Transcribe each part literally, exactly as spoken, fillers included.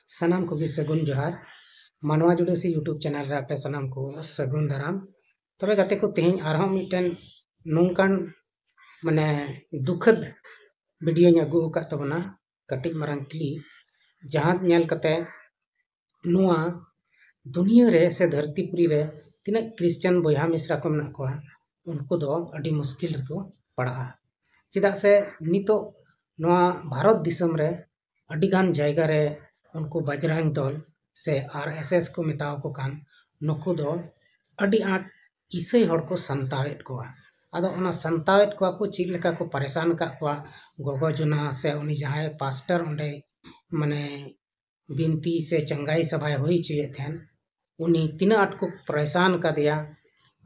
ᱥᱟᱱᱟᱢ ᱠᱚᱜᱮ ᱥᱟᱹᱜᱩᱱ ᱡᱚᱦᱟᱨ᱾ ᱢᱟᱱᱣᱟ ᱡᱩᱰᱟᱹᱥᱤ YouTube channel ᱨᱮ ᱟᱯᱮ ᱥᱟᱱᱟᱢ ᱠᱚ ᱥᱟᱹᱜᱩᱱ ᱫᱟᱨᱟᱢ᱾ ᱛᱚᱵᱮ ᱜᱟᱛᱮ ᱠᱚ, ᱛᱮᱦᱮᱧ ᱟᱨᱦᱚᱸ ᱢᱤᱫᱴᱮᱱ ᱱᱚᱝᱠᱟᱱ, ᱢᱟᱱᱮ, ᱫᱩᱠᱷᱟᱹᱫ videoᱧ ᱟᱹᱜᱩ ᱟᱠᱟᱫ ᱛᱟᱵᱚᱱᱟ, ᱠᱟᱹᱴᱤᱡ ᱢᱟᱨᱟᱝ clip, ᱡᱟᱦᱟᱸ ᱧᱮᱞ ᱠᱟᱛᱮ ᱱᱚᱣᱟ ᱫᱩᱱᱤᱭᱟᱹ ᱨᱮ ᱥᱮ ᱫᱷᱟᱹᱨᱛᱤ ᱯᱩᱨᱤ ᱨᱮ ᱛᱤᱱᱟᱹᱜ Christian ᱵᱚᱭᱦᱟ ᱢᱤᱥᱨᱟ ᱠᱚ ᱢᱮᱱᱟᱜ ᱠᱚᱣᱟ, ᱩᱱᱠᱩ ᱫᱚ ᱟᱹᱰᱤ ᱢᱩᱥᱠᱤᱞ ᱨᱮᱠᱚ ᱯᱟᱲᱟᱜᱼᱟ᱾ ᱪᱮᱫᱟᱜ ᱥᱮ ᱱᱤᱛᱚᱜ ᱱᱚᱣᱟ ᱵᱷᱟᱨᱚᱛ ᱫᱤᱥᱚᱢ ᱨᱮ ᱟᱹᱰᱤᱜᱟᱱ ᱡᱟᱭᱜᱟ ᱨᱮ ᱩᱱᱠᱩ ᱵᱟᱡᱽᱨᱟᱝ ᱫᱚᱞ ᱥᱮ RSS ᱠᱚ ᱢᱮᱛᱟᱣ ᱠᱚ ᱠᱟᱱ, ᱱᱩᱠᱩ ᱫᱚ ᱟᱹᱰᱤ ᱟᱸᱴ ᱤᱥᱟᱹᱭ ᱦᱚᱲ ᱠᱚ ᱥᱟᱱᱛᱟᱣᱮᱫ ᱠᱚᱣᱟ᱾ ᱟᱫᱚ ᱚᱱᱟ ᱥᱟᱱᱛᱟᱣᱮᱫ ᱠᱚᱣᱟ ᱠᱚ, ᱪᱮᱫ ᱞᱮᱠᱟ ᱠᱚ ᱯᱟᱨᱮᱥᱟᱱ ᱟᱠᱟᱫ ᱠᱚᱣᱟ, ᱜᱚᱜᱚ ᱡᱚᱱᱟ ᱥᱮ ᱩᱱᱤ ᱡᱟᱦᱟᱸᱭ ᱯᱟᱥᱴᱟᱨ ᱚᱸᱰᱮ, ᱢᱟᱱᱮ, ᱵᱤᱱᱛᱤ ᱥᱮ ᱪᱟᱸᱜᱟᱭ ᱥᱟᱵᱷᱟᱭ ᱦᱩᱭ ᱦᱚᱪᱚᱭᱮᱫ ᱛᱟᱦᱮᱸᱱ, ᱩᱱᱤ ᱛᱤᱱᱟᱹᱜ ᱟᱸᱴ ᱠᱚ ᱯᱟᱨᱮᱥᱟᱱ ᱟᱠᱟᱫᱮᱭᱟ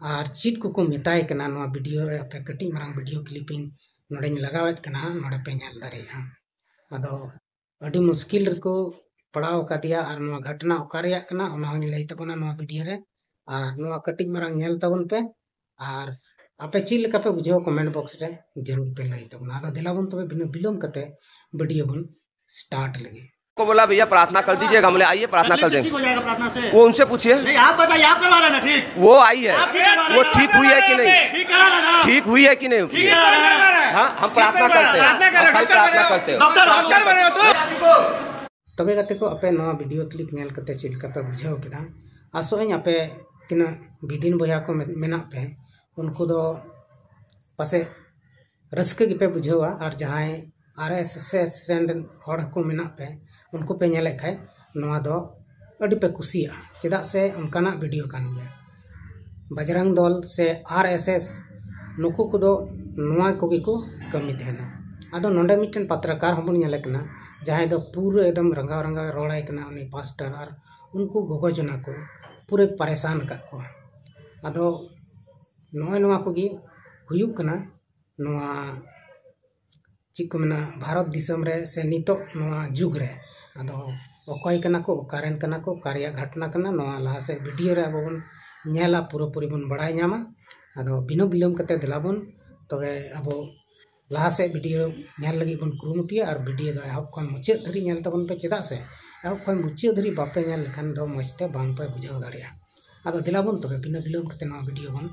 ᱟᱨ ᱪᱮᱫ ᱠᱚᱠᱚ ᱢᱮᱛᱟᱭ ᱠᱟᱱᱟ, ᱱᱚᱣᱟ video ᱨᱮ ᱟᱯᱮ ᱠᱟᱹᱴᱤᱡ ᱢᱟᱨᱟᱝ video clipping ᱱᱚᱰᱮᱧ ᱞᱟᱜᱟᱣᱮᱫ ᱠᱟᱱᱟ, ᱱᱚᱰᱮ ᱯᱮ ᱧᱮᱞ ᱫᱟᱲᱮᱭᱟᱜᱼᱟ᱾ ᱟᱫᱚ ᱟᱹᱰᱤ ᱢᱩᱥᱠᱤᱞ ᱨᱮᱠᱚ ᱯᱟᱲᱟᱣ ᱟᱠᱟᱫᱮᱭᱟ ᱟᱨ ᱱᱚᱣᱟ ᱜᱷᱚᱴᱚᱱᱟ ᱚᱠᱟ ᱨᱮᱭᱟᱜ ᱠᱟᱱᱟ, ᱚᱱᱟ ᱦᱚᱸᱧ ᱞᱟᱹᱭ ᱛᱟᱵᱚᱱᱟ ᱱᱚᱣᱟ video ᱨᱮ᱾ ᱟᱨ ᱱᱚᱣᱟ ᱠᱟᱹᱴᱤᱡ ᱢᱟᱨᱟᱝ ᱧᱮᱞ ᱛᱟᱵᱚᱱ ᱯᱮ ᱟᱨ ᱟᱯᱮ ᱪᱮᱫ ᱞᱮᱠᱟ ᱯᱮ ᱵᱩᱡᱷᱟᱹᱣᱟ comment box ᱨᱮ ᱡᱟᱹᱨᱩᱲ ᱯᱮ ᱞᱟᱹᱭ ᱛᱟᱵᱚᱱᱟ᱾ ᱟᱫᱚ ᱫᱮᱞᱟ ᱵᱚᱱ ᱛᱚᱵᱮ ᱵᱤᱱᱟᱹ ᱵᱤᱞᱚᱢ ᱠᱟᱛᱮ video ᱵᱚᱱ start ᱞᱮᱜᱮ᱾ को बोला, "भैया, प्रार्थना कर दीजिएगा, हम बोले, आइए, प्रार्थना कर देंगे।" वो उनसे पूछिए। नहीं, आप बताइए, आप करवा रहे हैं ना, ठीक? वो आई है, आप ठीक करवा रहे वो हैं। ठीक हुई है कि नहीं? ठीक करा रहे हैं ना? ठीक हुई है कि नहीं हुई? ठीक करा रहे हैं। हाँ, हम प्रार्थना करते हैं, प्रार्थना करें, हम खाली डॉक्टर प्रार्थना बने हो। करते हैं। डॉक्टर बने हो तो? तबे ᱜᱟᱛᱮ ᱠᱚ, ᱟᱯᱮ ᱱᱚᱣᱟ video clip ᱧᱮᱞ ᱠᱟᱛᱮ ᱪᱮᱫ ᱞᱮᱠᱟ ᱯᱮ ᱵᱩᱡᱷᱟᱹᱣ ᱠᱮᱫᱟ? ᱟᱥᱚᱜ ᱟᱹᱧ ᱟᱯᱮ ᱛᱤᱱᱟᱹᱜ ᱵᱤᱫᱤᱱ ᱵᱚᱭᱦᱟ ᱠᱚ ᱢᱮ-, ᱢᱮᱱᱟᱜ ᱯᱮ, ᱩᱱᱠᱩ ᱫᱚ ᱯᱟᱥᱮᱡ ᱨᱟᱹᱥᱠᱟᱹ ᱜᱮᱯᱮ ᱵᱩᱡᱷᱟᱹᱣᱟ᱾ ᱟᱨ ᱡᱟᱦᱟᱸᱭ RSS ᱨᱮᱱ ᱦᱚᱲ ᱦᱚᱸᱠᱚ ᱢᱮᱱᱟᱜ ᱯᱮ, ᱩᱱᱠᱩ ᱯᱮ ᱧᱮᱞᱮᱫ ᱠᱷᱟᱡ, ᱱᱚᱣᱟ ᱫᱚ ᱟᱹᱰᱤ ᱯᱮ ᱠᱩᱥᱤᱭᱟᱜᱼᱟ, ᱪᱮᱫᱟᱜ ᱥᱮ ᱚᱱᱠᱟᱱᱟᱜ video ᱠᱟᱱ ᱜᱮᱭᱟ᱾ ᱵᱟᱡᱽᱨᱟᱝ ᱫᱚᱞ ᱥᱮ RSS, ᱱᱩᱠᱩ ᱠᱚᱫᱚ ᱱᱚᱣᱟ ᱠᱚᱜᱮ ᱠᱚ ᱠᱟᱹᱢᱤ ᱛᱟᱦᱮᱱᱟ᱾ ᱟᱫᱚ ᱱᱚᱰᱮ ᱢᱤᱫᱴᱮᱱ ᱯᱟᱛᱨᱟᱠᱟᱨ ᱦᱚᱸᱵᱚᱱ ᱧᱮᱞᱮ ᱠᱟᱱᱟ, ᱡᱟᱦᱟᱸᱭ ᱫᱚ ᱯᱩᱨᱟᱹ ᱮᱠᱫᱚᱢ ᱨᱟᱸᱜᱟᱣ ᱨᱟᱸᱜᱟᱣ ᱨᱚᱲᱟᱭ ᱠᱟᱱᱟ ᱩᱱᱤ ᱯᱟᱥᱴᱟᱨ ᱟᱨ ᱩᱱᱠᱩ ᱜᱚᱜᱚ ᱡᱚᱱᱟ ᱠᱚ ᱯᱩᱨᱟᱹ ᱯᱟᱨᱮᱥᱟᱱ ᱟᱠᱟᱫ ᱠᱚᱣᱟ᱾ ᱟᱫᱚ ᱱᱚᱜᱼᱚᱭ ᱱᱚᱣᱟ ᱠᱚᱜᱮ ᱦᱩᱭᱩᱜ ᱠᱟᱱᱟ ᱱᱚᱣᱟ, ᱪᱮᱫ ᱠᱚ ᱢᱮᱱᱟ, ᱵᱷᱟᱨᱚᱛ ᱫᱤᱥᱚᱢ ᱨᱮ ᱥᱮ ᱱᱤᱛᱚᱜ ᱱᱚᱣᱟ ᱡᱩᱜᱽ ᱨᱮ᱾ ᱟᱫᱚ ᱚᱠᱚᱭ ᱠᱟᱱᱟ ᱠᱚ, ᱚᱠᱟᱨᱮᱱ ᱠᱟᱱᱟ ᱠᱚ, ᱚᱠᱟ ᱨᱮᱭᱟᱜ ᱜᱷᱚᱴᱚᱱᱟ ᱠᱟᱱᱟ, ᱱᱚᱣᱟ ᱞᱟᱦᱟ ᱥᱮᱫ video ᱨᱮ ᱟᱵᱚ ᱵᱚᱱ ᱧᱮᱞᱟ, ᱯᱩᱨᱟᱹᱯᱩᱨᱤ ᱵᱚᱱ ᱵᱟᱲᱟᱭ ᱧᱟᱢᱟ᱾ ᱟᱫᱚ ᱵᱤᱱᱟᱹ ᱵᱤᱞᱚᱢ ᱠᱟᱛᱮ ᱫᱮᱞᱟ ᱵᱚᱱ ᱛᱚᱵᱮ ᱟᱵᱚ ᱞᱟᱦᱟ ᱥᱮᱫ ᱵᱷᱤᱰᱤᱭᱳ ᱧᱮᱞ ᱞᱟᱹᱜᱤᱫ ᱵᱚᱱ ᱠᱩᱨᱩᱢᱩᱴᱩᱭᱟ ᱟᱨ ᱵᱷᱤᱰᱤᱭᱳ ᱫᱚ ᱮᱦᱚᱵ ᱠᱷᱚᱱ ᱢᱩᱪᱟᱹᱫ ᱫᱷᱟᱹᱨᱤᱡ ᱧᱮᱞ ᱛᱟᱵᱚᱱ ᱯᱮ᱾ ᱪᱮᱫᱟᱜ ᱥᱮ ᱮᱦᱚᱵ ᱠᱷᱚᱱ ᱢᱩᱪᱟᱹᱫ ᱫᱷᱟᱹᱨᱤᱡ ᱵᱟᱯᱮ ᱧᱮᱞ ᱞᱮᱠᱷᱟᱱ ᱫᱚ ᱢᱚᱡᱽ ᱛᱮ ᱵᱟᱝ ᱯᱮ ᱵᱩᱡᱷᱟᱹᱣ ᱫᱟᱲᱮᱭᱟᱜᱼᱟ᱾ ᱟᱫᱚ ᱫᱮᱞᱟ ᱵᱚᱱ ᱛᱚᱵᱮ ᱵᱤᱱᱟᱹ ᱵᱤᱞᱚᱢ ᱠᱟᱛᱮ ᱱᱚᱣᱟ ᱵᱷᱤᱰᱤᱭᱳ ᱵᱚᱱ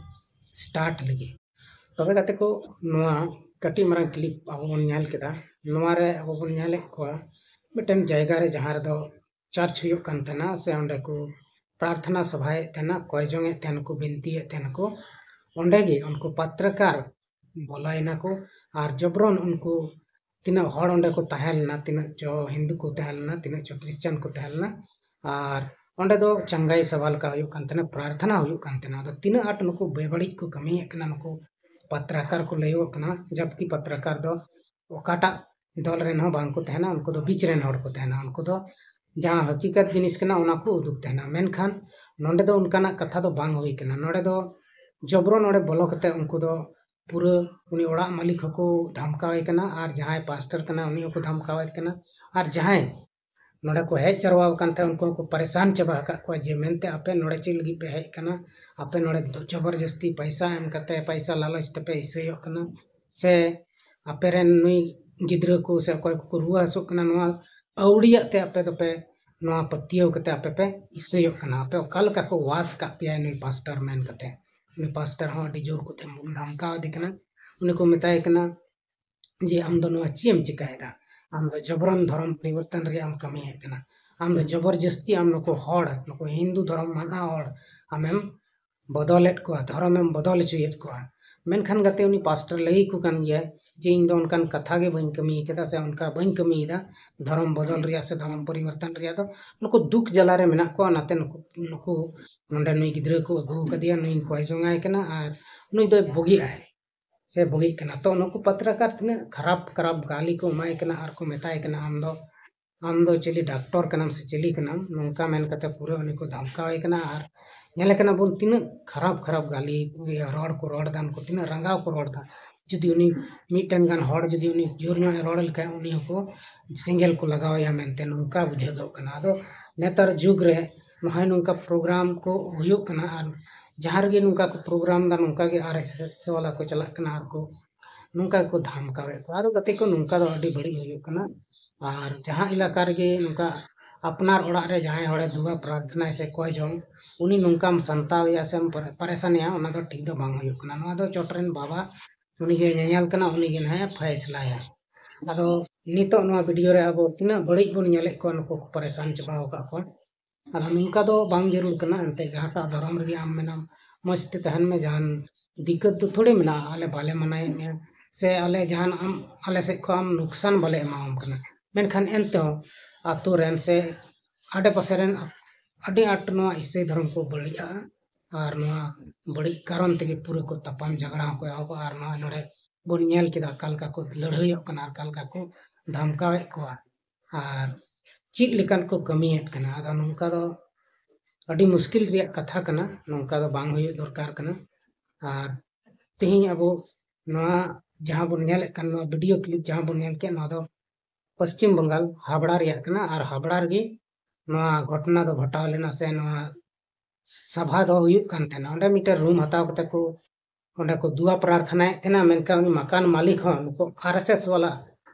ᱥᱴᱟᱨᱴ ᱞᱮᱜᱮ᱾ ᱛᱚᱵᱮ ᱜᱟᱛᱮ ᱠᱚ, ᱱᱚᱣᱟ ᱠᱟᱹᱴᱤᱡ ᱢᱟᱨᱟᱝ ᱠᱞᱤᱯ ᱟᱵᱚ ᱵᱚᱱ ᱧᱮᱞ ᱠᱮᱫᱟ᱾ ᱱᱚᱣᱟ ᱨᱮ ᱟᱵᱚ ᱵᱚᱱ ᱧᱮᱞᱮᱫ ᱠᱚᱣᱟ ᱢᱤᱫᱴᱮᱱ ᱡᱟᱭᱜᱟ ᱨᱮ ᱡᱟᱦᱟᱸ ᱨᱮᱫᱚ ᱪᱟᱨᱪ ᱦᱩᱭᱩᱜ ᱠᱟᱱ ᱛᱟᱦᱮᱱᱟ, ᱥᱮ ᱚᱸᱰᱮ ᱠᱚ ᱯᱨᱟᱨᱛᱷᱱᱟ ᱥᱚᱵᱷᱟᱭᱮᱫ ᱛᱟᱦᱮᱱᱟ, ᱠᱚᱭ ᱡᱚᱝ ᱮᱫ ᱛᱟᱦᱮᱱᱟ ᱠᱚ, ᱵᱤᱱᱛᱤᱭᱮᱫ ᱛᱟᱦᱮᱱᱟ ᱠᱚ᱾ ᱚᱸᱰᱮ ᱜᱮ ᱩᱱᱠᱩ ᱯᱟᱛᱨᱟᱠᱟᱨ ᱵᱚᱞᱚᱭᱮᱱᱟ ᱠᱚ ᱟᱨ ᱡᱚᱵᱨᱚᱱ ᱩᱱᱠᱩ ᱛᱤᱱᱟᱹᱜ ᱦᱚᱲ ᱚᱸᱰᱮ ᱠᱚ ᱛᱟᱦᱮᱸ ᱞᱮᱱᱟ, ᱛᱤᱱᱟᱹᱜ ᱪᱚ ᱦᱤᱱᱫᱩ ᱠᱚ ᱛᱟᱦᱮᱸ ᱞᱮᱱᱟ, ᱛᱤᱱᱟᱹᱜ ᱪᱚ ᱠᱨᱤᱥᱪᱟᱱ ᱠᱚ ᱛᱟᱦᱮᱸ ᱞᱮᱱᱟ, ᱟᱨ ᱚᱸᱰᱮ ᱫᱚ ᱪᱟᱸᱜᱟᱭ ᱥᱚᱵᱷᱟ ᱞᱮᱠᱟ ᱦᱩᱭᱩᱜ ᱠᱟᱱ ᱛᱟᱦᱮᱱᱟ, ᱯᱨᱟᱨᱛᱷᱱᱟ ᱦᱩᱭᱩᱜ ᱠᱟᱱ ᱛᱟᱦᱮᱱᱟ᱾ ᱟᱫᱚ ᱛᱤᱱᱟᱹᱜ ᱟᱸᱴ ᱱᱩᱠᱩ ᱵᱮᱵᱟᱹᱲᱤᱡ ᱠᱚ ᱠᱟᱹᱢᱤᱭᱮᱫ ᱠᱟᱱᱟ, ᱱᱩᱠᱩ ᱯᱟᱛᱨᱟᱠᱟᱨ ᱠᱚ ᱞᱟᱹᱭᱚᱜ ᱠᱟᱱᱟ, ᱡᱟᱵᱠᱤ ᱯᱟᱛᱨᱟᱠᱟᱨ ᱫᱚ ᱚᱠᱟᱴᱟᱜ ᱫᱚᱞ ᱨᱮᱱ ᱦᱚᱸ ᱵᱟᱝ ᱠᱚ ᱛᱟᱦᱮᱱᱟ, ᱩᱱᱠᱩ ᱫᱚ ᱵᱤᱪ ᱨᱮᱱ ᱦᱚᱲ ᱠᱚ ᱛᱟᱦᱮᱱᱟ᱾ ᱩᱱᱠᱩ ᱫᱚ ᱡᱟᱦᱟᱸ ᱦᱟᱹᱠᱤᱠᱟᱛ ᱡᱤᱱᱤᱥ ᱠᱟᱱᱟ, ᱚᱱᱟ ᱠᱚ ᱩᱫᱩᱜ ᱛᱟᱦᱮᱱᱟ᱾ ᱢᱮᱱᱠᱷᱟᱱ ᱱᱚᱰᱮ ᱫᱚ ᱚᱱᱠᱟᱱᱟᱜ ᱠᱟᱛᱷᱟ ᱫᱚ ᱵᱟᱝ ᱦᱩᱭ ᱠᱟᱱᱟ᱾ ᱱᱚᱰᱮ ᱫᱚ ᱡᱚᱵᱨᱚᱱ ᱚᱸᱰᱮ ᱵᱚᱞᱚ ᱠᱟᱛᱮ ᱩᱱᱠᱩ ᱫᱚ ᱯᱩᱨᱟᱹ ᱩᱱᱤ ᱚᱲᱟᱜ ᱢᱟᱹᱞᱤᱠ ᱦᱚᱸᱠᱚ ᱫᱷᱟᱢᱠᱟᱣ ᱮ ᱠᱟᱱᱟ, ᱟᱨ ᱡᱟᱦᱟᱸᱭ ᱯᱟᱥᱴᱚᱨ ᱠᱟᱱᱟ, ᱩᱱᱤ ᱦᱚᱸᱠᱚ ᱫᱷᱟᱢᱠᱟᱣ ᱮᱫ ᱠᱟᱱᱟ, ᱟᱨ ᱡᱟᱦᱟᱸᱭ ᱱᱚᱰᱮ ᱠᱚ ᱦᱮᱡ ᱡᱟᱨᱣᱟ ᱟᱠᱟᱱ ᱛᱟᱦᱮᱸ, ᱩᱱᱠᱩ ᱦᱚᱸᱠᱚ ᱯᱟᱨᱮᱥᱟᱱ ᱪᱟᱵᱟ ᱟᱠᱟᱫ ᱠᱚᱣᱟ ᱡᱮ ᱢᱮᱱᱛᱮ ᱟᱯᱮ ᱱᱚᱰᱮ ᱪᱮᱫ ᱞᱟᱹᱜᱤᱫ ᱯᱮ ᱦᱮᱡ ᱟᱠᱟᱱᱟ? ᱟᱯᱮ ᱱᱚᱰᱮ ᱫᱚ ᱡᱚᱵᱚᱨᱡᱚᱥᱛᱤ ᱯᱟᱭᱥᱟ ᱮᱢ ᱠᱟᱛᱮ, ᱯᱟᱭᱥᱟ ᱞᱟᱞᱚᱪ ᱛᱮᱯᱮ ᱤᱥᱟᱹᱭᱚᱜ ᱠᱟᱱᱟ, ᱥᱮ ᱟᱯᱮ ᱨᱮᱱ ᱱᱩᱭ ᱜᱤᱫᱽᱨᱟᱹ ᱠᱚ ᱥᱮ ᱚᱠᱚᱭ ᱠᱚᱠᱚ ᱨᱩᱣᱟᱹ ᱦᱟᱹᱥᱩᱜ ᱠᱟᱱᱟ, ᱱᱚᱣᱟ ᱟᱹᱣᱲᱤᱭᱟᱜ ᱛᱮ ᱟᱯᱮ ᱫᱚᱯᱮ, ᱱᱚᱣᱟ ᱯᱟᱹᱛᱭᱟᱹᱣ ᱠᱟᱛᱮ ᱟᱯᱮ ᱯᱮ ᱤᱥᱟᱹᱭᱚᱜ ᱠᱟᱱᱟ? ᱟᱯᱮ ᱚᱠᱟ ᱞᱮᱠᱟ ᱠᱚ ᱣᱟᱥ ᱠᱟᱜ ᱯᱮᱭᱟ ᱱᱩᱭ ᱯᱟᱥᱴᱚᱨ ᱢᱮᱱ ᱠᱟᱛᱮ? ᱩᱱᱤ ᱯᱟᱥᱴᱚᱨ ᱦᱚᱸ ᱟᱹᱰᱤ ᱡᱳᱨ ᱠᱚ ᱫᱷᱟᱢ-, ᱫᱷᱟᱢᱠᱟᱣ ᱮᱫᱮ ᱠᱟᱱᱟ᱾ ᱩᱱᱤ ᱠᱚ ᱢᱮᱛᱟᱭ ᱠᱟᱱᱟ ᱡᱮ, "ᱟᱢ ᱫᱚ ᱱᱚᱣᱟ ᱪᱮᱫ ᱮᱢ ᱪᱤᱠᱟᱭᱮᱫᱟ? ᱟᱢ ᱫᱚ ᱡᱚᱵᱨᱚᱱ ᱫᱷᱚᱨᱚᱢ ᱯᱚᱨᱤᱵᱚᱨᱛᱚᱱ ᱨᱮᱭᱟᱜ ᱮᱢ ᱠᱟᱹᱢᱤᱭᱮᱫ ᱠᱟᱱᱟ᱾ ᱟᱢ ᱫᱚ ᱡᱚᱵᱚᱨᱡᱚᱥᱛᱤ ᱟᱢ ᱱᱩᱠᱩ ᱦᱚᱲ, ᱱᱩᱠᱩ ᱦᱤᱱᱫᱩ ᱫᱷᱚᱨᱚᱢ ᱢᱟᱱᱟᱣ ᱦᱚᱲ ᱟᱢᱮᱢ ᱵᱚᱫᱚᱞᱮᱫ ᱠᱚᱣᱟ, ᱫᱷᱚᱨᱚᱢᱮᱢ ᱵᱚᱫᱚᱞ ᱦᱚᱪᱚᱭᱮᱫ ᱠᱚᱣᱟ᱾" ᱢᱮᱱᱠᱷᱟᱱ ᱜᱟᱛᱮ, ᱩᱱᱤ ᱯᱟᱥᱴᱚᱨ ᱞᱟᱹᱭ ᱟᱠᱚ ᱠᱟᱱ ᱜᱮᱭᱟ ᱡᱮ, "ᱤᱧ ᱫᱚ ᱚᱱᱠᱟᱱ ᱠᱟᱛᱷᱟ ᱜᱮ ᱵᱟᱹᱧ ᱠᱟᱹᱢᱤ ᱠᱟᱫᱟ, ᱥᱮ ᱚᱱᱠᱟ ᱵᱟᱹᱧ ᱠᱟᱹᱢᱤᱭᱮᱫᱟ ᱫᱷᱚᱨᱚᱢ ᱵᱚᱫᱚᱞ ᱨᱮᱭᱟᱜ ᱥᱮ ᱫᱷᱚᱨᱚᱢ ᱯᱚᱨᱤᱵᱚᱨᱛᱚᱱ ᱨᱮᱭᱟᱜ ᱫᱚ ᱱᱩᱠᱩ ᱫᱩᱠ ᱡᱟᱞᱟ ᱨᱮ ᱢᱮᱱᱟᱜ ᱠᱚᱣᱟ, ᱚᱱᱟᱛᱮ ᱱᱩᱠᱩ, ᱱᱩᱠᱩ ᱱᱚᱰᱮ ᱱᱩᱭ ᱜᱤᱫᱽᱨᱟᱹ ᱠᱚ ᱟᱹᱜᱩ ᱟᱠᱟᱫᱮᱭᱟ, ᱱᱩᱭ ᱠᱚᱭ ᱡᱚᱝᱟᱭ ᱠᱟᱱᱟ ᱟᱨ ᱱᱩᱭ ᱫᱚᱭ ᱵᱩᱜᱤᱜ ᱟᱭ ᱥᱮ ᱵᱩᱜᱤᱜ ᱠᱟᱱᱟ᱾" ᱛᱚ ᱱᱩᱠᱩ ᱯᱟᱛᱨᱟᱠᱟᱨ ᱛᱤᱱᱟᱹᱜ ᱠᱷᱟᱨᱟᱯ ᱠᱷᱟᱨᱟᱯ ᱜᱟᱹᱞᱤ ᱠᱚ ᱮᱢᱟᱭ ᱠᱟᱱᱟ ᱟᱨ ᱠᱚ ᱢᱮᱛᱟᱭ ᱠᱟᱱᱟ, "ᱟᱢ ᱫᱚ, ᱟᱢ ᱫᱚ ᱪᱤᱞᱤ ᱰᱟᱠᱛᱚᱨ ᱠᱟᱱᱟᱢ ᱥᱮ ᱪᱤᱞᱤ ᱠᱟᱱᱟᱢ?" ᱱᱚᱝᱠᱟ ᱢᱮᱱ ᱠᱟᱛᱮ ᱯᱩᱨᱟᱹ ᱩᱱᱤ ᱠᱚ ᱫᱷᱟᱢᱠᱟᱣ ᱮ ᱠᱟᱱᱟ᱾ ᱟᱨ ᱧᱮᱞᱮ ᱠᱟᱱᱟ ᱵᱚᱱ ᱛᱤᱱᱟᱹᱜ ᱠᱷᱟᱨᱟᱯ ᱠᱷᱟᱨᱟᱯ ᱜᱟᱹᱞᱤ, ᱤᱭᱟᱹ, ᱨᱚᱲ ᱠᱚ ᱨᱚᱲ ᱮᱫᱟ, ᱩᱱᱠᱩ ᱛᱤᱱᱟᱹᱜ ᱨᱟᱸᱜᱟᱣ ᱠᱚ ᱨᱚᱲ ᱮᱫᱟ᱾ ᱡᱩᱫᱤ ᱩᱱᱤ ᱢᱤᱫᱴᱮᱱ ᱜᱟᱱ ᱦᱚᱲ ᱡᱩᱫᱤ ᱩᱱᱤ ᱡᱳᱨ ᱧᱚᱜ ᱮ ᱨᱚᱲ ᱞᱮᱠᱷᱟᱱ, ᱩᱱᱤ ᱦᱚᱸᱠᱚ ᱥᱮᱸᱜᱮᱞ ᱠᱚ ᱞᱟᱜᱟᱣ ᱮᱭᱟ ᱢᱮᱱᱛᱮ ᱱᱚᱝᱠᱟ ᱵᱩᱡᱷᱟᱹᱣᱚᱜ ᱠᱟᱱᱟ᱾ ᱟᱫᱚ ᱱᱮᱛᱟᱨ ᱡᱩᱜᱽ ᱨᱮ ᱱᱚᱜᱼᱚᱭ ᱱᱚᱝᱠᱟ ᱯᱨᱳᱜᱨᱟᱢ ᱠᱚ ᱦᱩᱭᱩᱜ ᱠᱟᱱᱟ, ᱟᱨ ᱡᱟᱦᱟᱸ ᱨᱮᱜᱮ ᱱᱚᱝᱠᱟ ᱠᱚ ᱯᱨᱳᱜᱨᱟᱢ ᱮᱫᱟ, ᱱᱚᱝᱠᱟ ᱜᱮ ᱟᱨ ᱮᱥ ᱮᱥ ᱵᱟᱞᱟ ᱠᱚ ᱪᱟᱞᱟᱜ ᱠᱟᱱᱟ ᱟᱨ ᱠᱚ ᱱᱚᱝᱠᱟ ᱜᱮᱠᱚ ᱫᱷᱟᱢᱠᱟᱣᱮᱫ ᱠᱚᱣᱟ᱾ ᱟᱨ ᱜᱟᱛᱮ ᱠᱚ, ᱱᱚᱝᱠᱟ ᱫᱚ ᱟᱹᱰᱤ ᱵᱟᱹᱲᱤᱡ ᱦᱩᱭᱩᱜ ᱠᱟᱱᱟ᱾ ᱟᱨ ᱡᱟᱦᱟᱸ ᱮᱞᱟᱠᱟ ᱨᱮᱜᱮ ᱱᱚᱝᱠᱟ ᱟᱯᱱᱟᱨ ᱚᱲᱟᱜ ᱨᱮ ᱡᱟᱦᱟᱸᱭ ᱦᱚᱲᱮ ᱫᱩᱣᱟ ᱯᱨᱟᱨᱛᱷᱱᱟᱭ ᱥᱮ ᱠᱚᱭ ᱡᱚᱝ, ᱩᱱᱤ ᱱᱚᱝᱠᱟᱢ ᱥᱟᱱᱛᱟᱣᱮᱭᱟ ᱥᱮᱢ ᱯᱟᱨᱮ-, ᱯᱟᱨᱮᱥᱟᱱᱮᱭᱟ, ᱚᱱᱟ ᱫᱚ ᱴᱷᱤᱠ ᱫᱚ ᱵᱟᱝ ᱦᱩᱭᱩᱜ ᱠᱟᱱᱟ᱾ ᱱᱚᱣᱟ ᱫᱚ ᱪᱚᱴ ᱨᱮᱱ ᱵᱟᱵᱟ, ᱩᱱᱤ ᱜᱮ ᱧᱮᱧᱮᱞ ᱠᱟᱱᱟ, ᱩᱱᱤ ᱜᱮ ᱱᱟᱦᱟᱜ ᱮ ᱯᱷᱟᱭᱥᱞᱟᱭᱟ᱾ ᱟᱫᱚ ᱱᱤᱛᱚᱜ ᱱᱚᱣᱟ ᱵᱷᱤᱰᱤᱭᱳ ᱨᱮ ᱟᱵᱚ ᱛᱤᱱᱟᱹᱜ ᱵᱟᱹᱲᱤᱡ ᱵᱚᱱ ᱧᱮᱞᱮᱫ ᱠᱚᱣᱟ, ᱱᱩᱠᱩ ᱠᱚ ᱯᱟᱨᱮᱥᱟᱱ ᱪᱟᱵᱟ ᱟᱠᱟᱫ ᱠᱚᱣᱟ᱾ ᱟᱫᱚ ᱱᱚᱝᱠᱟ ᱫᱚ ᱵᱟᱝ ᱡᱟᱹᱨᱩᱲ ᱠᱟᱱᱟ᱾ ᱮᱱᱛᱮ ᱡᱟᱦᱟᱸᱴᱟᱜ ᱫᱷᱚᱨᱚᱢ ᱨᱮᱜᱮ ᱟᱢ ᱢᱮᱱᱟᱢ, ᱢᱚᱡᱽ ᱛᱮ ᱛᱟᱦᱮᱱ ᱢᱮ, ᱡᱟᱦᱟᱱ ᱫᱤᱠᱠᱟᱹᱛ ᱫᱚ ᱛᱷᱚᱲᱤ ᱢᱮᱱᱟᱜᱼᱟ᱾ ᱟᱞᱮ ᱵᱟᱞᱮ ᱢᱟᱱᱟᱭᱮᱫ ᱢᱮᱭᱟ, ᱥᱮ ᱟᱞᱮ ᱡᱟᱦᱟᱱ ᱟᱢ, ᱟᱞᱮ ᱥᱮᱫ ᱠᱷᱚᱱ ᱟᱢ ᱱᱩᱠᱥᱟᱱ ᱵᱟᱞᱮ ᱮᱢᱟᱣᱟᱢ ᱠᱟᱱᱟ᱾ ᱢᱮᱱᱠᱷᱟᱱ ᱮᱱᱛᱮᱦᱚᱸ ᱟᱛᱳ ᱨᱮᱱ ᱥᱮ ᱟᱰᱮ ᱯᱟᱥᱮ ᱨᱮᱱ ᱟᱹᱰᱤ ᱟᱸᱴ ᱱᱚᱣᱟ ᱤᱥᱟᱹᱭ ᱫᱷᱚᱨᱚᱢ ᱠᱚ ᱵᱟᱹᱲᱤᱡᱼᱟ, ᱟᱨ ᱱᱚᱣᱟ ᱵᱟᱹᱲᱤᱡ ᱠᱟᱨᱚᱱ ᱛᱮᱜᱮ ᱯᱩᱨᱟᱹ ᱠᱚ ᱛᱟᱯᱟᱢ ᱡᱷᱟᱜᱽᱲᱟ ᱦᱚᱸᱠᱚ ᱮᱦᱚᱵᱟ᱾ ᱟᱨ ᱱᱚᱣᱟ ᱱᱚᱰᱮ ᱵᱚᱱ ᱧᱮᱞ ᱠᱮᱫᱟ ᱚᱠᱟ ᱞᱮᱠᱟ ᱠᱚ ᱞᱟᱹᱲᱦᱟᱹᱭᱚᱜ ᱠᱟᱱᱟ ᱟᱨ ᱚᱠᱟ ᱞᱮᱠᱟ ᱠᱚ ᱫᱷᱟᱢᱠᱟᱣᱮᱫ ᱠᱚᱣᱟ, ᱟᱨ ᱪᱮᱫ ᱞᱮᱠᱟᱱ ᱠᱚ ᱠᱟᱹᱢᱤᱭᱮᱫ ᱠᱟᱱᱟ᱾ ᱟᱫᱚ ᱱᱚᱝᱠᱟ ᱫᱚ ᱟᱹᱰᱤ ᱢᱩᱥᱠᱤᱞ ᱨᱮᱭᱟᱜ ᱠᱟᱛᱷᱟ ᱠᱟᱱᱟ, ᱱᱚᱝᱠᱟ ᱫᱚ ᱵᱟᱝ ᱦᱩᱭᱩᱜ ᱫᱚᱨᱠᱟᱨ ᱠᱟᱱᱟ᱾ ᱟᱨ ᱛᱮᱦᱮᱧ ᱟᱵᱚ ᱱᱚᱣᱟ ᱡᱟᱦᱟᱸ ᱵᱚᱱ ᱧᱮᱞᱮᱫ ᱠᱟᱱ, ᱱᱚᱣᱟ ᱵᱷᱤᱰᱤᱭᱳ ᱠᱞᱤᱯ ᱡᱟᱦᱟᱸ ᱵᱚᱱ ᱧᱮᱞ ᱠᱮᱫ, ᱱᱚᱣᱟ ᱫᱚ ᱯᱚᱥᱪᱤᱢ ᱵᱟᱝᱜᱟᱞ ᱦᱟᱵᱲᱟ ᱨᱮᱭᱟᱜ ᱠᱟᱱᱟ᱾ ᱟᱨ ᱦᱟᱵᱲᱟ ᱨᱮᱜᱮ ᱱᱚᱣᱟ ᱜᱷᱚᱴᱚᱱᱟ ᱫᱚ ᱜᱷᱚᱴᱟᱣ ᱞᱮᱱᱟ, ᱥᱮ ᱱᱚᱣᱟ ᱥᱟᱵᱷᱟ ᱫᱚ ᱦᱩᱭᱩᱜ ᱠᱟᱱ ᱛᱟᱦᱮᱱᱟ᱾ ᱚᱸᱰᱮ ᱢᱤᱫᱴᱮᱱ ᱨᱩᱢ ᱦᱟᱛᱟᱣ ᱠᱟᱛᱮ ᱠᱚ ᱚᱸᱰᱮ ᱠᱚ ᱫᱩᱣᱟ ᱯᱨᱟᱨᱛᱷᱱᱟᱭᱮᱫ ᱛᱟᱦᱮᱱᱟ, ᱢᱮᱱᱠᱷᱟᱱ ᱩᱱᱤ ᱢᱟᱠᱟᱱ ᱢᱟᱹᱞᱤᱠ ᱦᱚᱸ ᱱᱩᱠᱩ ᱟᱨ ᱮᱥ ᱮᱥ ᱣᱟᱞᱟ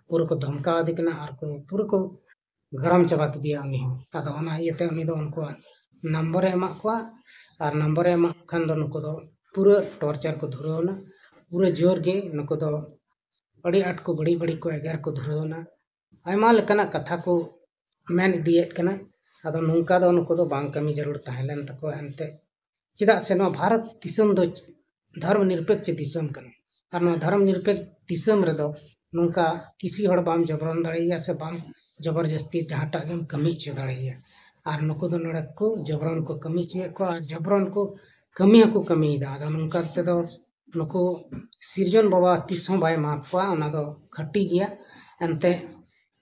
ᱯᱩᱨᱟᱹ ᱠᱚ ᱫᱷᱚᱢᱠᱟᱣ ᱟᱫᱮ ᱠᱟᱱᱟ ᱟᱨ ᱠᱚ ᱯᱩᱨᱟᱹ ᱠᱚ ᱜᱚᱨᱚᱢ ᱪᱟᱵᱟ ᱠᱮᱫᱮᱭᱟ ᱩᱱᱤ ᱦᱚᱸ᱾ ᱟᱫᱚ ᱚᱱᱟ ᱤᱭᱟᱹᱛᱮ ᱩᱱᱤ ᱫᱚ ᱩᱱᱠᱩᱣᱟᱜ ᱱᱟᱢᱵᱚᱨᱮ ᱮᱢᱟᱜ ᱠᱚᱣᱟ, ᱟᱨ ᱱᱟᱢᱵᱚᱨᱮ ᱮᱢᱟᱜ ᱠᱷᱟᱱ ᱫᱚ ᱱᱩᱠᱩ ᱫᱚ ᱯᱩᱨᱟᱹ ᱴᱚᱨᱪᱟᱨ ᱠᱚ ᱫᱷᱩᱨᱟᱹᱣ ᱮᱱᱟ᱾ ᱯᱩᱨᱟᱹ ᱡᱳᱨ ᱜᱮ ᱱᱩᱠᱩ ᱫᱚ ᱟᱹᱰᱤ ᱟᱸᱴ ᱠᱚ ᱵᱟᱹᱲᱤᱡ ᱵᱟᱹᱲᱤᱡ ᱠᱚ ᱮᱜᱮᱨ ᱠᱚ ᱫᱷᱩᱨᱟᱹᱣ ᱮᱱᱟ᱾ ᱟᱭᱢᱟ ᱞᱮᱠᱟᱱᱟᱜ ᱠᱟᱛᱷᱟ ᱠᱚ ᱢᱮᱱ ᱤᱫᱤᱭᱮᱫ ᱠᱟᱱᱟ᱾ ᱟᱫᱚ ᱱᱚᱝᱠᱟ ᱫᱚ ᱱᱩᱠᱩ ᱫᱚ ᱵᱟᱝ ᱠᱟᱹᱢᱤ ᱡᱟᱹᱨᱩᱲ ᱛᱟᱦᱮᱸ ᱞᱮᱱ ᱛᱟᱠᱚᱣᱟ ᱮᱱᱛᱮᱫ᱾ ᱪᱮᱫᱟᱜ ᱥᱮ ᱱᱚᱣᱟ ᱵᱷᱟᱨᱚᱛ ᱫᱤᱥᱚᱢ ᱫᱚ ᱫᱷᱚᱨᱢᱚ ᱱᱤᱨᱯᱮᱠᱥ ᱫᱤᱥᱚᱢ ᱠᱟᱱᱟ᱾ ᱟᱨ ᱱᱚᱣᱟ ᱫᱷᱚᱨᱢᱚ ᱱᱤᱨᱯᱮᱠᱥ ᱫᱤᱥᱚᱢ ᱨᱮᱫᱚ ᱱᱚᱝᱠᱟ ᱠᱤᱥᱤ ᱦᱚᱲ ᱵᱟᱢ ᱡᱚᱵᱚᱨᱚᱱ ᱫᱟᱲᱮᱭᱟᱭᱟ ᱥᱮ ᱵᱟᱢ ᱡᱚᱵᱚᱨ ᱡᱟᱹᱥᱛᱤ ᱡᱟᱦᱟᱸᱴᱟᱜ ᱜᱮᱢ ᱠᱟᱹᱢᱤ ᱦᱚᱪᱚ ᱫᱟᱲᱮᱭᱟᱭᱟ᱾ ᱟᱨ ᱱᱩᱠᱩ ᱫᱚ ᱱᱚᱰᱮ ᱠᱚ ᱡᱚᱵᱚᱨᱚᱱ ᱠᱚ ᱠᱟᱹᱢᱤ ᱦᱚᱪᱚᱭᱮᱫ ᱠᱚᱣᱟ, ᱟᱨ ᱡᱚᱵᱚᱨᱚᱱ ᱠᱚ ᱠᱟᱹᱢᱤ ᱦᱚᱸᱠᱚ ᱠᱟᱹᱢᱤᱭᱮᱫᱟ᱾ ᱟᱫᱚ ᱱᱚᱝᱠᱟ ᱛᱮᱫᱚ ᱱᱩᱠᱩ ᱥᱤᱨᱡᱚᱱ ᱵᱟᱵᱟ ᱛᱤᱥ ᱦᱚᱸ ᱵᱟᱭ ᱢᱟᱯ ᱠᱚᱣᱟ, ᱚᱱᱟ ᱫᱚ ᱠᱷᱟᱹᱴᱤ ᱜᱮᱭᱟ᱾ ᱮᱱᱛᱮ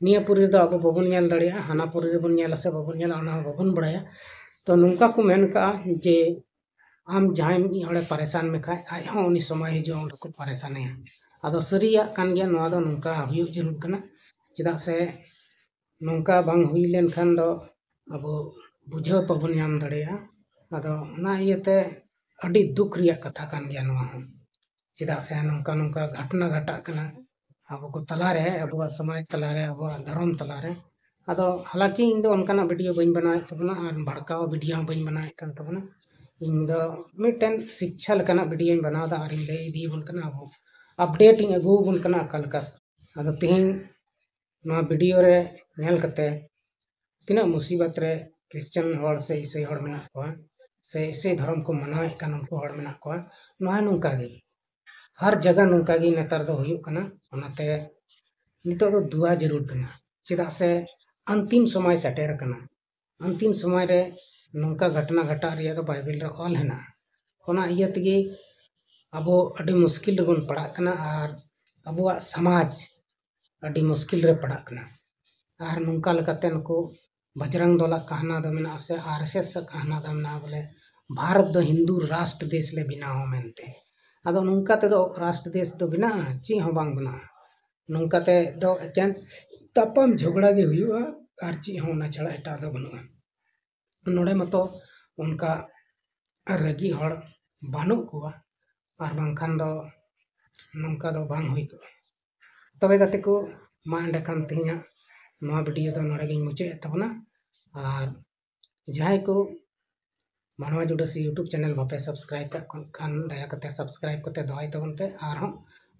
ᱱᱤᱭᱟᱹ ᱯᱩᱨᱤ ᱨᱮᱫᱚ ᱟᱵᱚ ᱵᱟᱵᱚᱱ ᱧᱮᱞ ᱫᱟᱲᱮᱭᱟᱜᱼᱟ, ᱦᱟᱱᱟ ᱯᱩᱨᱤ ᱨᱮᱵᱚᱱ ᱧᱮᱞᱟ ᱥᱮ ᱵᱟᱵᱚᱱ ᱧᱮᱞᱟ, ᱚᱱᱟ ᱦᱚᱸ ᱵᱟᱵᱚᱱ ᱵᱟᱲᱟᱭᱟ᱾ ᱛᱚ ᱱᱚᱝᱠᱟ ᱠᱚ ᱢᱮᱱ ᱠᱟᱜᱼᱟ ᱡᱮ ᱟᱢ ᱡᱟᱦᱟᱸᱭ ᱢᱤᱫ ᱦᱚᱲᱮ ᱯᱟᱨᱮᱥᱟᱱ ᱢᱮᱠᱷᱟᱡ, ᱟᱡ ᱦᱚᱸ ᱩᱱᱤ ᱥᱚᱢᱚᱭ ᱦᱤᱡᱩᱜᱼᱟ, ᱩᱱ ᱨᱮᱠᱚ ᱯᱟᱨᱮᱥᱟᱱᱮᱭᱟ᱾ ᱟᱫᱚ ᱥᱟᱹᱨᱤᱭᱟᱜ ᱠᱟᱱ ᱜᱮᱭᱟ, ᱱᱚᱣᱟ ᱫᱚ ᱱᱚᱝᱠᱟ ᱦᱩᱭᱩᱜ ᱡᱟᱹᱨᱩᱲ ᱠᱟᱱᱟ᱾ ᱪᱮᱫᱟᱜ ᱥᱮ ᱱᱚᱝᱠᱟ ᱵᱟᱝ ᱦᱩᱭ ᱞᱮᱱᱠᱷᱟᱱ ᱫᱚ ᱟᱵᱚ ᱵᱩᱡᱷᱟᱹᱣ ᱵᱟᱵᱚᱱ ᱧᱟᱢ ᱫᱟᱲᱮᱭᱟᱜᱼᱟ᱾ ᱟᱫᱚ ᱚᱱᱟ ᱤᱭᱟᱹᱛᱮ ᱟᱹᱰᱤ ᱫᱩᱠ ᱨᱮᱭᱟᱜ ᱠᱟᱛᱷᱟ ᱠᱟᱱ ᱜᱮᱭᱟ ᱱᱚᱣᱟ ᱦᱚᱸ᱾ ᱪᱮᱫᱟᱜ ᱥᱮ ᱱᱚᱝᱠᱟ ᱱᱚᱝᱠᱟ ᱜᱷᱚᱴᱚᱱᱟ ᱜᱷᱚᱴᱟᱜ ᱠᱟᱱᱟ ᱟᱵᱚ ᱠᱚ ᱛᱟᱞᱟᱨᱮ, ᱟᱵᱚᱣᱟᱜ ᱥᱚᱢᱟᱡᱽ ᱛᱟᱞᱟᱨᱮ, ᱟᱵᱚᱣᱟᱜ ᱫᱷᱚᱨᱚᱢ ᱛᱟᱞᱟᱨᱮ᱾ ᱟᱫᱚ ᱦᱟᱞᱟᱸᱠᱤ ᱤᱧ ᱫᱚ ᱚᱱᱠᱟᱱᱟᱜ ᱵᱷᱤᱰᱤᱭᱳ ᱵᱟᱹᱧ ᱵᱮᱱᱟᱣᱮᱫ ᱛᱟᱵᱚᱱᱟ ᱟᱨ ᱵᱷᱟᱲᱠᱟᱣ ᱵᱷᱤᱰᱤᱭᱳ ᱦᱚᱸ ᱵᱟᱹᱧ ᱵᱮᱱᱟᱣᱮᱫ ᱠᱟᱱ ᱛᱟᱵᱚᱱᱟ᱾ ᱤᱧ ᱫᱚ ᱢᱤᱫᱴᱮᱱ ᱥᱤᱠᱪᱷᱟ ᱞᱮᱠᱟᱱᱟᱜ ᱵᱷᱤᱰᱤᱭᱳᱧ ᱵᱮᱱᱟᱣ ᱮᱫᱟ ᱟᱨᱤᱧ ᱞᱟᱹᱭ ᱤᱫᱤᱭᱟᱵᱚᱱ ᱠᱟᱱᱟ, ᱟᱵᱚ ᱟᱯᱰᱮᱴ ᱤᱧ ᱟᱹᱜᱩᱣᱟᱵᱚᱱ ᱠᱟᱱᱟ ᱚᱠᱟ ᱞᱮᱠᱟ᱾ ᱟᱫᱚ ᱛᱮᱦᱮᱧ ᱱᱚᱣᱟ ᱵᱷᱤᱰᱤᱭᱳ ᱨᱮ ᱧᱮᱞ ᱠᱟᱛᱮ ᱛᱤᱱᱟᱹᱜ ᱢᱩᱥᱤᱵᱟᱛ ᱨᱮ ᱠᱷᱨᱤᱥᱪᱟᱱ ᱦᱚᱲ ᱥᱮ ᱤᱥᱟᱹᱭ ᱦᱚᱲ ᱢᱮᱱᱟᱜ ᱠᱚᱣᱟ, ᱥᱮ ᱤᱥᱟᱹᱭ ᱫᱷᱚᱨᱚᱢ ᱠᱚ ᱢᱟᱱᱟᱣᱮᱫ ᱠᱟᱱ ᱩᱱᱠᱩ ᱦᱚᱲ ᱢᱮᱱᱟᱜ ᱠᱚᱣᱟ, ᱱᱚᱣᱟ ᱱᱚᱝᱠᱟ ᱜᱮ ᱦᱟᱨ ᱡᱟᱭᱜᱟ ᱱᱚᱝᱠᱟ ᱜᱮ ᱱᱮᱛᱟᱨ ᱫᱚ ᱦᱩᱭᱩᱜ ᱠᱟᱱᱟ᱾ ᱚᱱᱟᱛᱮ ᱱᱤᱛᱚᱜ ᱫᱚ ᱫᱩᱣᱟ ᱡᱟᱹᱨᱩᱲ ᱠᱟᱱᱟ, ᱪᱮᱫᱟᱜ ᱥᱮ ᱟᱱᱛᱤᱢ ᱥᱚᱢᱚᱭ ᱥᱮᱴᱮᱨ ᱟᱠᱟᱱᱟ᱾ ᱟᱱᱛᱤᱢ ᱥᱚᱢᱚᱭ ᱨᱮ ᱱᱚᱝᱠᱟ ᱜᱷᱚᱴᱚᱱᱟ ᱜᱷᱚᱴᱟᱜ ᱨᱮᱭᱟᱜ ᱫᱚ ᱵᱟᱭᱵᱮᱞ ᱨᱮ ᱚᱞ ᱦᱮᱱᱟᱜᱼᱟ᱾ ᱚᱱᱟ ᱤᱭᱟᱹ ᱛᱮᱜᱮ ᱟᱵᱚ ᱟᱹᱰᱤ ᱢᱩᱥᱠᱤᱞ ᱨᱮᱵᱚᱱ ᱯᱟᱲᱟᱜ ᱠᱟᱱᱟ ᱟᱨ ᱟᱵᱚᱣᱟᱜ ᱥᱚᱢᱟᱡᱽ ᱟᱹᱰᱤ ᱢᱩᱥᱠᱤᱞ ᱨᱮ ᱯᱟᱲᱟᱜ ᱠᱟᱱᱟ᱾ ᱟᱨ ᱱᱚᱝᱠᱟ ᱞᱮᱠᱟᱛᱮ ᱱᱩᱠᱩ ᱵᱟᱡᱽᱨᱟᱝ ᱫᱚᱞᱟᱜ ᱠᱟᱦᱱᱟ ᱫᱚ ᱢᱮᱱᱟᱜᱼᱟ ᱥᱮ ᱟᱨ ᱮᱥ ᱮᱥ ᱟᱜ ᱠᱟᱦᱱᱟ ᱫᱚ ᱢᱮᱱᱟᱜᱼᱟ, ᱵᱚᱞᱮ ᱵᱷᱟᱨᱚᱛ ᱫᱚ ᱦᱤᱱᱫᱩ ᱨᱟᱥᱴᱨ ᱫᱮᱥ ᱞᱮ ᱵᱮᱱᱟᱣᱟ ᱢᱮᱱᱛᱮ᱾ ᱟᱫᱚ ᱱᱚᱝᱠᱟ ᱛᱮᱫᱚ ᱨᱟᱥᱴᱨ ᱫᱮᱥ ᱫᱚ ᱵᱮᱱᱟᱜᱼᱟ? ᱪᱮᱫ ᱦᱚᱸ ᱵᱟᱝ ᱵᱮᱱᱟᱜᱼᱟ᱾ ᱱᱚᱝᱠᱟ ᱛᱮ ᱫᱚ ᱮᱠᱮᱱ ᱛᱟᱯᱟᱢ ᱡᱷᱚᱜᱽᱲᱟ ᱜᱮ ᱦᱩᱭᱩᱜᱼᱟ, ᱟᱨ ᱪᱮᱫ ᱦᱚᱸ ᱚᱱᱟ ᱪᱷᱟᱲᱟ ᱮᱴᱟᱜ ᱫᱚ ᱵᱟᱹᱱᱩᱜᱼᱟ᱾ ᱱᱚᱰᱮ ᱢᱟᱛᱚ ᱚᱱᱠᱟ ᱨᱟᱹᱜᱤ ᱦᱚᱲ ᱵᱟᱹᱱᱩᱜ ᱠᱚᱣᱟ, ᱟᱨ ᱵᱟᱝᱠᱷᱟᱱ ᱫᱚ ᱱᱚᱝᱠᱟ ᱫᱚ ᱵᱟᱝ ᱦᱩᱭ ᱠᱚᱜᱼᱟ᱾ ᱛᱚᱵᱮ ᱜᱟᱛᱮ ᱠᱚ, ᱢᱟ ᱮᱸᱰᱮᱠᱷᱟᱱ ᱛᱮᱦᱮᱧᱟᱜ ᱱᱚᱣᱟ ᱵᱷᱤᱰᱤᱭᱳ ᱫᱚ ᱱᱚᱰᱮ ᱜᱤᱧ ᱢᱩᱪᱟᱹᱫ ᱮᱫ ᱛᱟᱵᱚᱱᱟ᱾ ᱟᱨ ᱡᱟᱦᱟᱸᱭ ᱠᱚ ᱢᱟᱱᱣᱟ ᱡᱩᱰᱟᱹᱥᱤ YouTube ᱪᱮᱱᱮᱞ ᱵᱟᱯᱮ ᱥᱟᱵᱥᱠᱨᱟᱭᱤᱵ ᱠᱟᱜ ᱠᱷᱟᱱ, ᱫᱟᱭᱟ ᱠᱟᱛᱮ ᱥᱟᱵᱥᱠᱨᱟᱭᱤᱵ ᱠᱟᱛᱮ ᱫᱚᱦᱚᱭ ᱛᱟᱵᱚᱱ ᱯᱮ᱾ ᱟᱨᱦᱚᱸ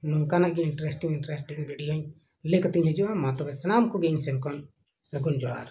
ᱱᱚᱝᱠᱟᱱᱟᱜ ᱜᱮ ᱤᱱᱴᱟᱨᱮᱥᱴᱤᱝ ᱤᱱᱴᱟᱨᱮᱥᱴᱤᱝ ᱵᱷᱤᱰᱤᱭᱳᱧ ᱞᱟᱹᱭ ᱠᱟᱛᱮᱧ ᱦᱤᱡᱩᱜᱼᱟ᱾ ᱢᱟ ᱛᱚᱵᱮ ᱥᱟᱱᱟᱢ ᱠᱚᱜᱮ ᱤᱧ ᱥᱮᱱ ᱠᱷᱚᱱ ᱥᱟᱹᱜᱩᱱ ᱡᱚᱦᱟᱨ᱾